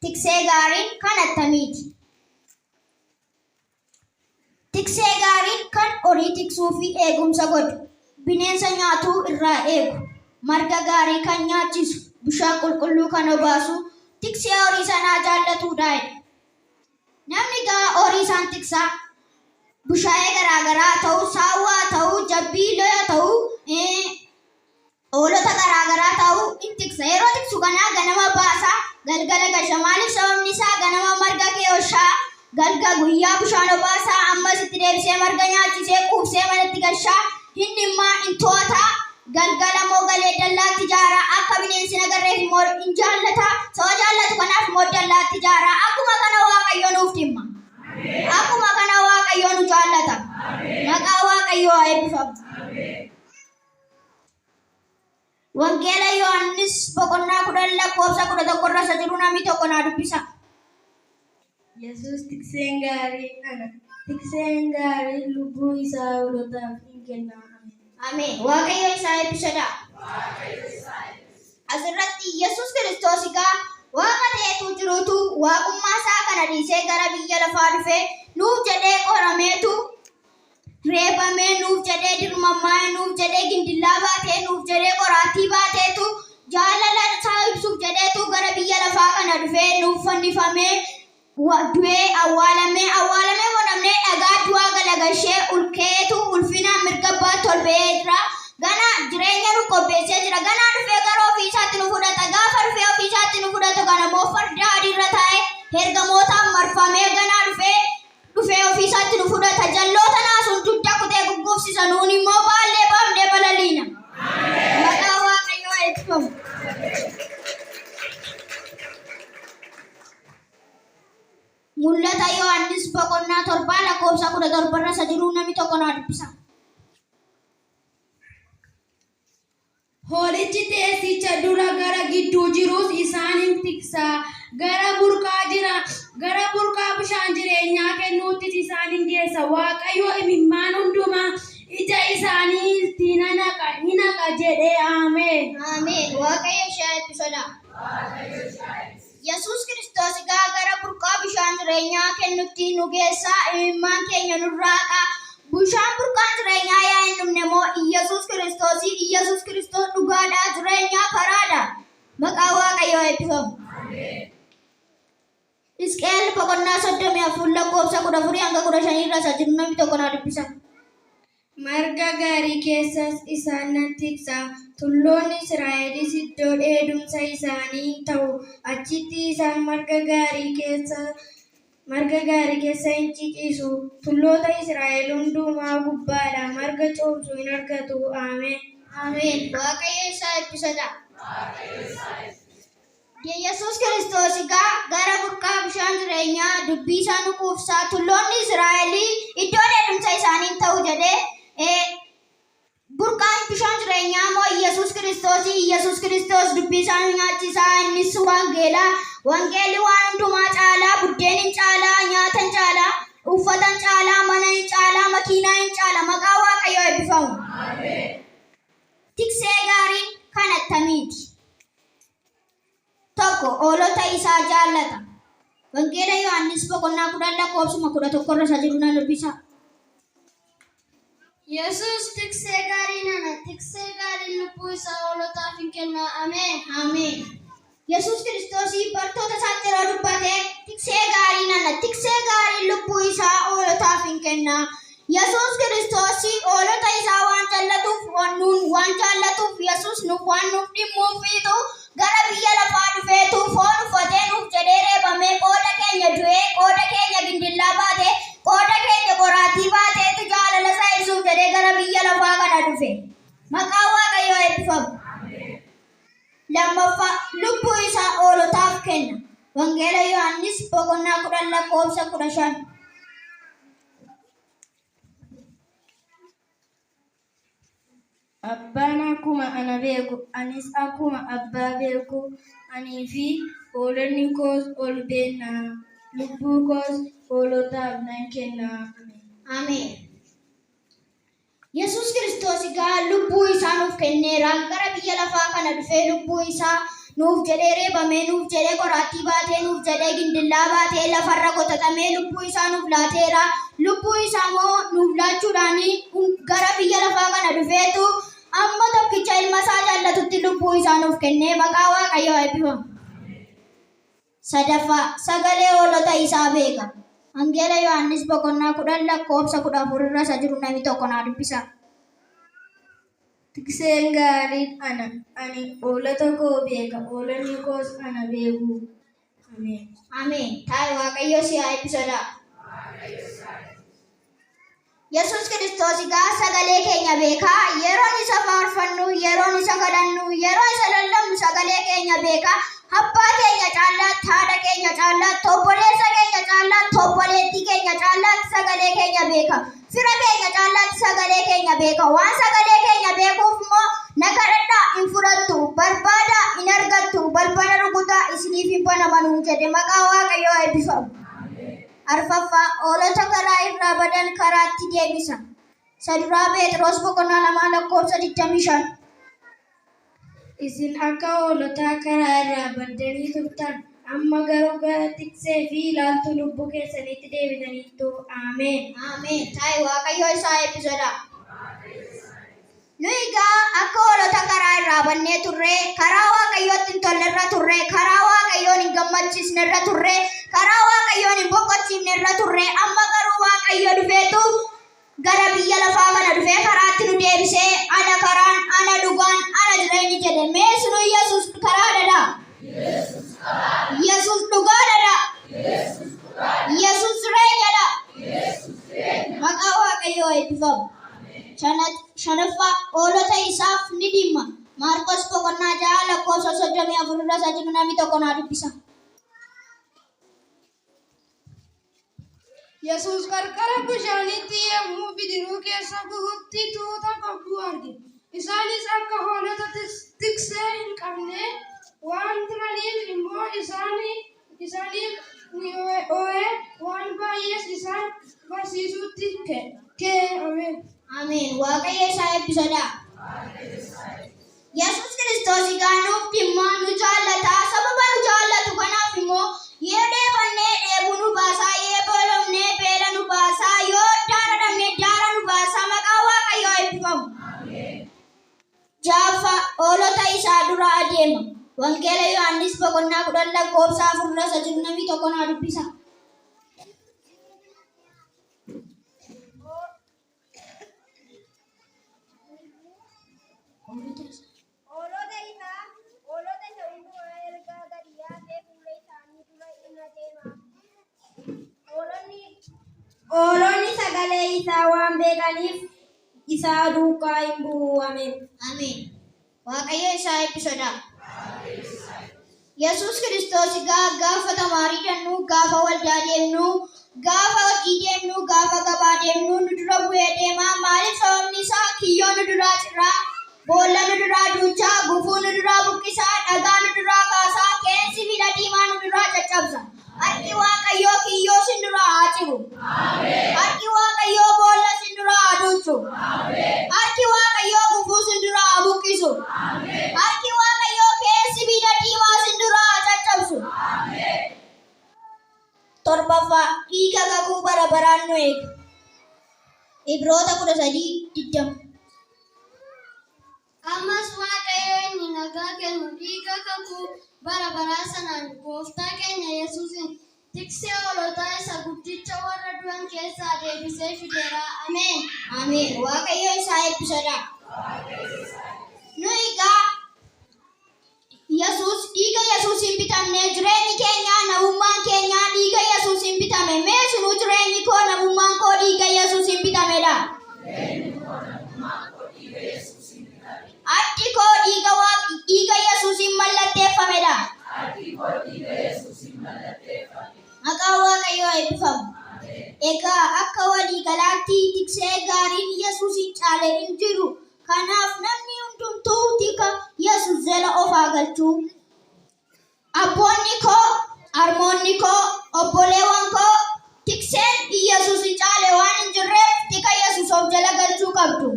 Tiksee gaariin kan attamiiti? Tiksee gaariin kan horii tiksuu fi eegumsa godhu, bineensa nyaatuu irraa eegu, marga gaarii kan nyaachisu, bishaan qulqulluu kan obaasu, tiksee horii sanaa jaallatuudha jedha. Namni egaa horii isaan tiksa. Bushaayee garaa garaa haa ta'u, saawwa haa ta'u, jabbii haa ta'u, hoolota garaa garaa ta'u in tiksa. Yeroo tiksu kanaa ganama baasa, galgala gasha. Maaliif sababni isaa ganama marga kee hoshaa, galga guyyaa bishaan obaasaa, ammas itti deebisee marga nyaachisee quubsee manatti gashaa, hin dhimmaa, hin to'ata. Galgala immoo galee dallaatti ijaara. Akka bineensi hin agarreef immoo in jaallata. Saba jaallatu kanaaf immoo dallaatti ijaara. Akkuma kana Waaqayyo nuuf dhimma. Akkuma kana Waaqayyo nu jaallata. Maqaa Waaqayyoo haa eebbifamu. Wangeela Yohaannis boqonnaa 10 lakkoofsa 11 irra isa jiru namni tokko naa dubbisa. Yesuus tikseen gaariin ana. Tikseen gaariin lubbuu isaa hoolotaaf in kenna. Ameen. Ameen. Waaqayyo isaa eebbisadha. Asirratti Yesuus Kiristoos egaa Waaqa ta'eetu jiruutu waaqummaa isaa kana dhiisee gara biyya lafaa dhufee nuuf jedhee qorameetu reebamee nuuf jedhee dirmammaa'ee nuuf jedhee gindillaa baatee nuuf jedhee qoraattii baateetu jaalala isaa ibsuuf jedheetu gara biyya lafaa kana dhufee nuuf fannifamee du'ee awwaalamee awwaalamee monamnee dhagaa du'aa galagashee ulkeetu ulfinaan mirga abbaatti ol ba'ee jira. Gana jireenya nu qopheessee jira. Ganaa dhufee gara ofii isaatti nu fudhata. Gaafa dhufee ofii isaatti nu fudhatu kana immoo farda adiirra taa'ee ergamootaan marfamee ganaa dhufee dhufee ofii isaatti nu fudhata. Jalloota naasuun dugda kutee gugguufsisa. Nuun immoo baallee baafnee balaliina. Maqaa Waaqayyoo haa eebbifamu. Mul'ata Yohaannis boqonnaa 7 lakkoofsa 17 irra isa jiru namni tokko naa dubbisa. Hoolichi teessicha dura gara gidduu jirus isaan in tiksa, gara burqaa jira, gara burqaa bishaan jireenyaa kennuuttis isaan in geessa, Waaqayyo imimmaan hundumaa ija isaaniitii in haqa, in haqa jedhe. Ameen. Ameen. Waaqayyo ishee haa eebbisu. Yesuus Kiristoos egaa gara burqaa bishaan jireenyaa kennutti nu geessa, imimmaan keenya nurraa haqa. Bishaan burqaan jireenyaa yaa hin dhumne moo Iyyasuus Kiristoosi. Iyyasuus Kiristoos dhugaadha, jireenya, karaadha. Maqaa Waaqayyoo haa eebbifamu. Hisqi'eel boqonnaa 34 lakkoofsa 14 hanga 15 irra isa jiru namni tokko naa dubbisa. Marga gaarii keessas isaan nan tiksa, tulloonni Israa'elis iddoo dheedumsa isaanii in ta'u, achitti isaan marga gaarii keessa marga gaarii keessa in ciciisu, tulloota Israa'el hundumaa gubbaadhaa marga coomsu in argatu. Ameen. Ameen. Waaqayyo isaa eebbisadha. Yesuus Kiristoos egaa gara burqaa bishaan jireenyaa dubbii isaa nu quufsaa tulloonni Israa'elii iddoo dheedumsa isaanii hin ta'u jedhee burqaan bishaan jireenyaa immoo Yesuus Kiristoos Yesuus Kiristoos dubbii isaa nu nyaachisaa innis wangeelaa wangeelli waan hundumaa caalaa buddeen hin caalaa nyaata hin caalaa uffata hin caalaa mana hin caalaa makiinaa hin caala maqaa Waaqayyoo eebbifamu. Tiksee gaariin kan attamiiti? 1, Hoolota isaa jaallata. Wangeela Yohaannis boqonnaa 10 lakkoofsuma 11 irra isa jiru nan dubbisa. Yesuus tiksee gaariin ana, tiksee gaariin lubbuu isaa hoolotaaf in kenna. Ameen. Ameen. Yesuus Kiristoos bartoota isaatti yeroo dubbate tiksee gaariin ana, tiksee gaariin lubbuu isaa hoolotaaf in kenna. Yesuus Kiristoos hoolota isaa waan jallatuuf nuun waan jaallatuuf Yesuus nuuf waan nuuf dhimmuufiitu gara biyya lafaa dhufeetu foon uffatee nuuf jedhee reebamee qooda keenya du'ee qooda keenya gindillaa baatee qooda keenya qoraattii baateetu jaalala isaa ibsuuf jedhee gara biyya lafaa kana dhufe. Maqaan Waaqayyoo haa eebbifamu. Lammaffaa, lubbuu isaa hoolotaaf kenna. Wangeela Yohaannis boqonnaa 10 lakkoofsa 15. Abbaan akkuma ana beeku, anis akkuma abbaa beeku, anii fi hoolonni koos ol beenna, lubbuu koos hoolotaaf nan kenna. Ameen. Ameen. Yesuus Kiristoos egaa lubbuu isaa nuuf kenneera. Gara biyya lafaa kana dhufee lubbuu isaa Nuuf jedhee reebamee, nuuf jedhee qoraattii baatee, nuuf jedhee gindillaa baatee, lafarra qotatamee lubbuu isaa nuuf laateera. Lubbuu isaa immoo nuuf laachuudhaan gara biyya lafaa kana dhufeetu amma tokkicha ilma isaa jaallatutti lubbuu isaa nuuf kennee maqaa Waaqayyoo eebbifamu. Sadaffaa, sagalee hoolota isaa beeka. Wangeela Yohaannis boqonnaa 10 lakkoofsa 14 irra isa jiru namni tokko naa dubbisa. Tikseen gaariin ana, ani hoolota koo beeka, hoolonni koos ana beeku. Ameen. Ameen. Taa'i Waaqayyo si haa eebbisu. Yesuus Kiristoos egaa sagalee keenya beekaa. Yeroon isa faarfannu, yeroon isa kadhannu, yeroo isa lallabnu sagalee keenya beekaa. Abbaa keenya caallaatti, haadha keenya caallaatti, obboleessa keenya caallaatti, obboleettii keenya caallaatti sagalee keenya beeka. Fira keenya caallaatti sagalee keenya beeka. Waan sagalee keenya beekuuf immoo na kadhadhaa hin fudhattu, barbaadaa hin argattu, balbala rukutaa isiniif hin banamanuu jedhe. Maqaa Waaqayyoo eebbifamu. Arfaffaa, hoolota karaa irraa badan karaatti deebisa. Isa duraa Pheexiroos boqonnaa 2 lakkoofsa 25. Isin akka hoolotaa karaa irraa baddanii turtan, amma garuu gara tiksee fi ilaaltuu lubbuu keessaniitti deebitaniittu. Ameen. Ameen. Taa'i Waaqayyo isaa eebbisedha. Nu egaa akka hoolota karaa irraa bannee turre, karaa Waaqayyootti hin tollerra turre, karaa Waaqayyoon hin gammachiisnerra turre, karaa Waaqayyoon hin boqochiifnerra turre, amma garuu Waaqayyo dhufeetu gara biyya lafaa kana dhufee karaatti nu deebisee, ana karaan, ana dhugaan, ana jireenyi jedhe. Mee isinuu Yesuus karaadha. Yesuus dhugaadha. Yesuus jireenyadha. Maqaa Waaqayyoo eebbifamu. Shanaffaa, hoolota isaaf ni dhimma. Maarqos boqonnaa 6 lakkoofsa 34 irra isa jiru namni tokko naa dubbisa. Yesuus qarqara bishaaniitti yommuu bidiruu keessa bu'utti tuuta gobbuu arge. Isaanis akka hoolota tiksee hin qabne waan turaniif immoo isaaniif ni oo'e, waan baay'ees isaan barsiisuutti ka'e. Ameen. Ameen. Waaqayyo isaa eebbisadha. Yesuus Kiristoos egaa nuuf dhimma, nu jaallata. Sababa nu jaallatu kanaaf immoo yoo dheebonnee dheebuu nu baasaa, yoo beelofnee beela nu baasaa, yoo daara dhabnee daara nu baasaa. Maqaa Waaqayyoo eebbifamu. Ja'affaa, hoolota isaa dura adeema. Wangeela Yohaannis boqonnaa 10 lakkoofsa 4 irra isa jiru namni tokko naa dubbisa. Hoolota isaa, hoolota isa hundumaa erga gadi yaasee fuula isaanii dura in adeema. Hoolonni sagalee isaa waan beekaniif isaa duukaa hin bu'u. Ameen. Ameen. Waaqayyo isaa eebbisadha. Yesuus Kiristoos egaa gaafa tamaarii dannu, gaafa waldaa deemnu, gaafa hojii deemnu, gaafa gabaa deemnu nu dura bu'ee deema. Maaliif? Sababni isaa kiyyoo nu duraa ciraa, boolla nu duraa duuchaa, gufuu nu duraa buqqisaa, dhagaa nu duraa kaasaa, qeensi miila diimaa nu duraa caccabsa. Harki Waaqayyoo kiyyoo sin duraa haa ciru. Harki Waaqayyoo boolla sin duraa haa duuchu. Harki Waaqayyoo gufuu sin duraa haa buqqisu. Harki Waaqayyoo keessi miila diimaa sin duraa haa caccabsu. Torbaffaa, dhiiga kakuu bara baraan nu eega. Ibroota 13:20. Ammas Waaqayyo inni nagaa kennu dhiiga kakuu bara baraa sanaan gooftaa keenya Yesuusin tiksee hoolotaa isa guddicha warra du'an keessaa deebisee fideera. Ameen. Ameen. Waaqayyo isaa eebbisadha. Nu egaa Yesuus dhiiga Yesuusiin bitamne, jireenyi keenya, namummaan keenya dhiiga Yesuusiin bitame. Mee isinuu jireenyi koo, namummaan koo dhiiga Yesuusiin bitamedha. Addi koo dhiiga dhiiga Yesuusiin mallatteeffamedha. Maqaan Waaqayyoo eebbifamu. Egaa akka walii galaatti tiksee gaariin Yesuusiin caale hin jiru. Kanaaf namni hundumtuu tika Yesuus jala of haa galchuu. Abboonni koo, harmoonni koo, obboleewwan koo, tikseen Yesuusin caale waan hin jirreef tika Yesuus of jala galchuu qabdu.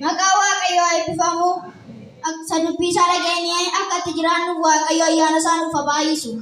Maqaan Waaqayyoo haa eebbifamu. Isa dubbii isaa dhageenyee akka itti jiraannu Waaqayyo ayyaana isaa nuuf haa baay'isu.